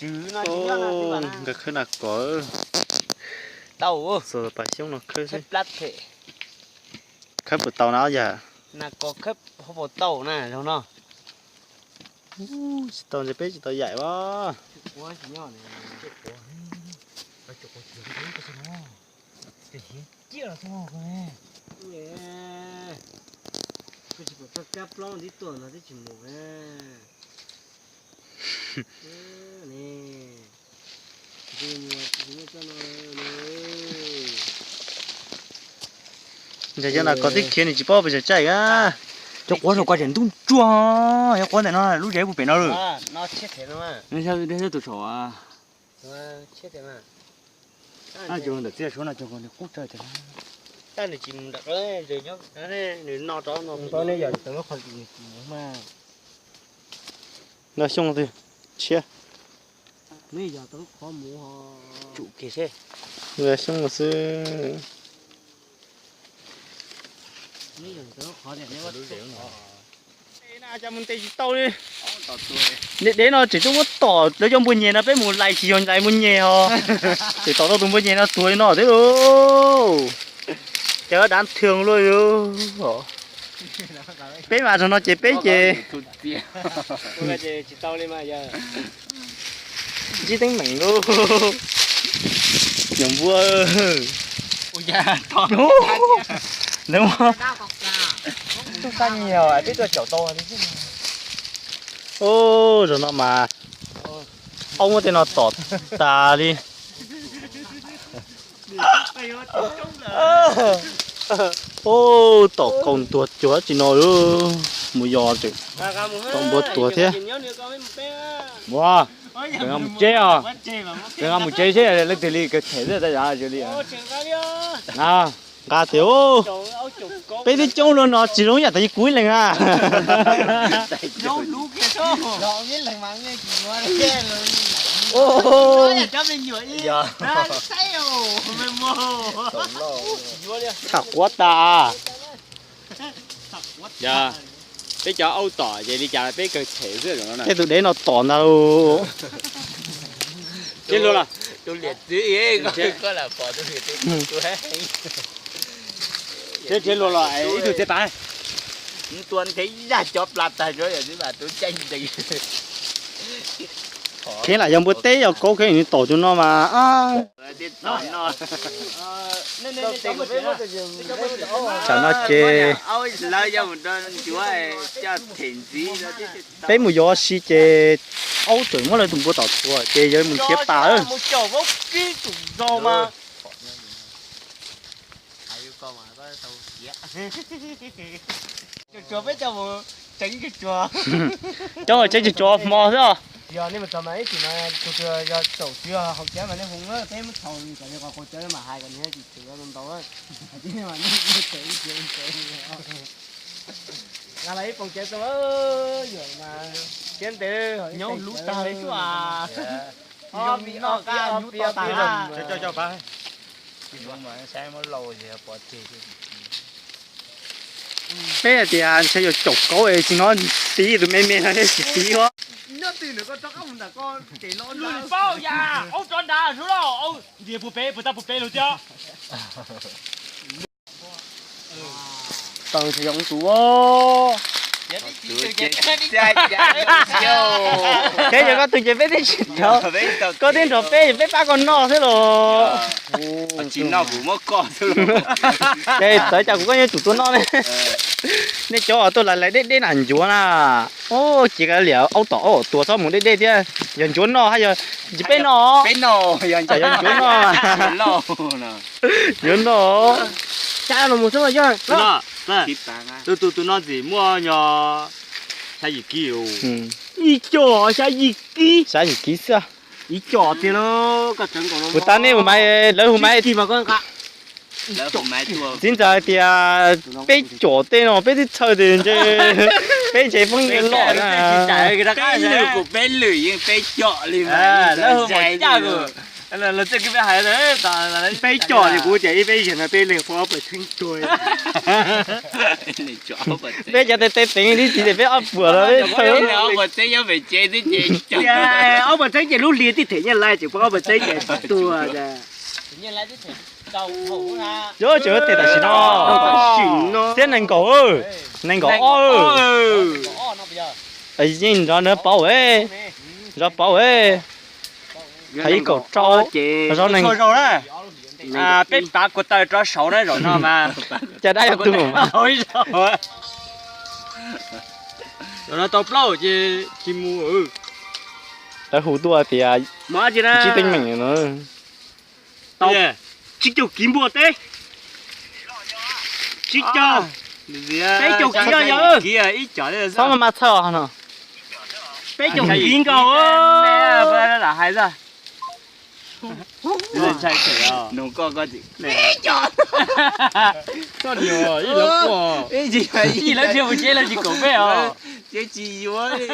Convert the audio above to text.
Nkawd khawb nas kos, tau pas xyoob no khawb xwb. Khawb puas tau na yam? Tsis tau ntshe peb tsis tau yaim os. Ntshai cov nas kos tib khiav nws tsis paub pes tsawg tsaij a. Cov quav saum ko tseem ntub ntsuag, cov quav ntawm no lub zes puag pem no lawm. Tus saum. Ntawm txiaj suav no cog nws qub tsawg tiag. Nws tsis mus nram, nws no rov no. Noj xyoob twg tshiab. Noj xyoob xwb. Cas mus ntes tsis tau li. Deb deb no tseem tuaj muab tom lawv cov npua nyeg no, peb mus lais tsis yog lais npua nyeg ho. Tseem tom tau tus npua nyeg no tuag li no thiab lauj. Cov dav thwg luaj li. Peb mas zaum no ces peb ces ntsib teeb meem lauj. Cov npua, ntawd tus qab nyiag peb tuaj caum tau li. Ub, zaum no mas aub muab tej no tom tas li. Ub, tom kaus ntuag cuag tsi no, mus yos tseem tom npua tuag thiab. Ua, mus tsev os. Mus tsev seb leej twg li kawg them xwb tas li. Nqa tias, peb twb coob luaj no tsis zoo yam tas li kuv ib leeg a. Tham quav tas. Peb cov aub tom ces li cas peb kawg them xwb no. Peb tus dev no tom ntag. Tsev luag los, tsev luag los ib tug txiav taws. Tua ntev zaj cov plas tag, tus caij ntees. Kheev lam yog npua teb yog kaub kheev nws tom tus no mas. Tsam no ces peb mus yos si ces aub txawm muab lawv tus npua tom tuag ces yog mus nrhiav pas. Cov tsev tsuag tsuag hmo xwb os. Nyob lub tag li xwb as. Peb hais tias ntshe yuav caum kauv es tsis hnov tiv tus me me no thiab tsis tiv os. Ntias puag pem, puag ta puag pem lug thiab. Taws tsis yog tus. Peb yog koj tus ces peb twb tsis nrog, koj twb nrog peb, peb pab koj noj xwb los. Ces txawv cas kuv koj yuav tsum tua noj ne. Nej cov tuaj lais lais deb deb na ncuav na. Ub, cia kav liam aub tom aub tuag txhob mus deb deb thiab. Yog ncuav noj hab yog peb noj? Yog ncuav noj. Ncuav noj. Tus, tus no ntxim muaj nyog xya yim kib. Ib co xya yim kib. Xya yim kib xwb. Ib co tiag lauj. Kuv tab nej hu maiv, lawv hu maiv. Txiv ntxawm hais tias peb com tej no peb twb txhawj tias ntshe peb ntshe poob nyiaj loj na. Peb lwm kuj peb lwm yeej peb com li mas lawv hu maiv caj kuj. Peb cov ces kuv tias ib peb yam no peb leeg pua ob puas txheeb tuag. Peb cov tes tes peev tib si tias peb ob puas los peb txheeb. Ob puas txheeb ces lub hli tib them Nyaj Laj ces pua ob puas txheeb ces tuag. Yuav tseem them tam sim no. Xiab nees nkaum, nees nkaum ob. Yeej nrov nrov pauv, nrov pauv. Hais ib kaum rau, zov nees. Peb pav kua taw rov saud na zaum no mas. Cas dab yuav tu mus. Zaum no tau plaub ces tsis mus. Lawv hu tuaj tias tsib teev meem no. Tsib caug kiv npua teb. Tsib caug, peb caug kiv yog. Txhob mas mas txhawj no. Peb caug kiv nkaus. Ib lawv tsis mus tsev lawv tsis koom peb os. Tsis yuav li.